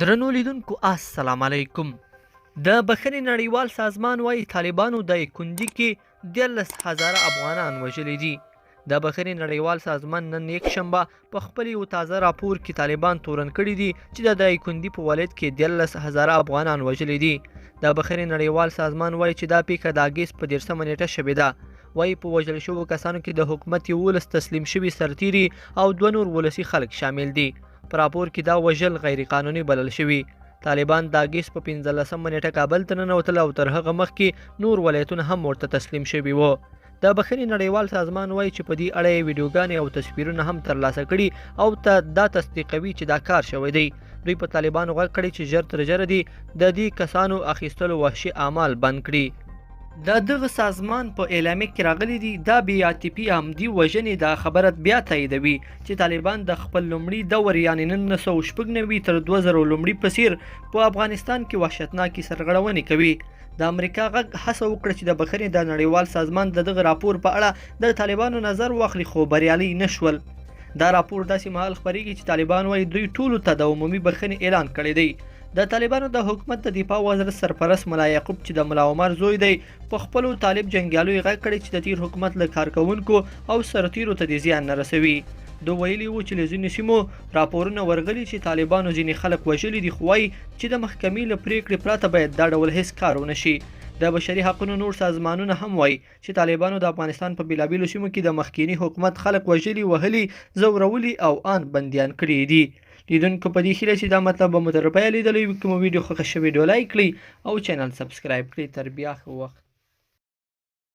درنو لیدونکو السلام علیکم. د بخښنې نړیوال سازمان وايي طالبانو د کندي کې 13,000 افغانان وژلي دي. د بخښنې نړیوال سازمان نن یکشنبه په خپل یو تازه راپور کې طالبان تورن کړي دي چې د دایکندي په ولایت کې 13,000 افغانان وژلي دي. د بخښنې نړیوال سازمان وايي چې دا پیښه د اګست په 30مه نیټه شوې ده. وايي په وژل شوو کسانو کې د حکومت 11 تسلیم شوي سرتیري او 2 نور ولسي خلک شامل دي. په راپور کې دا وژل غیرقانوني بلل شوي. طالبان د اګست په 15مه نیټه کابل ته ننوتل او تر هغه مخکې نور ولایتونه هم ورته تسلیم شوي وو. د بخښنې نړیوال سازمان وایي چې په دې اړه یې ویډیوګانې او تصویرونه هم ترلاسه کړي او ته دا تصدیقوي چې دا کار شوی دی. دوی په طالبانو غږ کړی چې ژر تر ژره دې د دې کسانو اخیستلو وحشي اعمال بند کړي. د دغه سازمان په اعلامیه کې راغلي دي دا بې عاطفي عمدي وژنې دا خبره بیا تاییدوي چې طالبان د خپل لومړي دور یعنې 1996 تر 2001 په څیر په افغانستان کې وحشتناکې سرغړونې کوي. د امریکا غږ هڅه وکړه چې د بخښنې د نړیوال سازمان د دغه راپور په اړه د طالبانو نظر واخلي خو بریالي نه شول. دا راپور داسې مهال خپرېږي چې طالبان وایي دوی ټولو ته د عمومي بخښنې اعلان کړی دی. د طالبانو د حکومت د دفاع وزارت سرپرست ملا یعقوب چې د ملا عمر زوی دی په خپلو طالب جنګیالیو غږ کړی چې د تیر حکومت له کارکوونکو او سرتیرو ته دې زیان نه رسوي. ده ویلي وو چې له ځینو سیمو راپورونه ورغلي چې طالبانو ځینې خلک وژلي دي خو وایي چې د محکمې له پریکړې پرته باید دا ډول هیڅ کار ونه شي. د بشري حقونو نور سازمانونه هم وایي چې طالبانو د افغانستان په بیلابیلو سیمو کې د مخکیني حکومت خلک وژلي، وهلي، ځورولي او آن بندیان کړي دي. لیدونکو په دې هیله چې دا مطلب به مو تر پایه لیدلی وي. که مو ویډیو خوښه شوې ویډیو لایک کړئ او چینل سبسکرایب کړئ. تر بیا ښه وخت.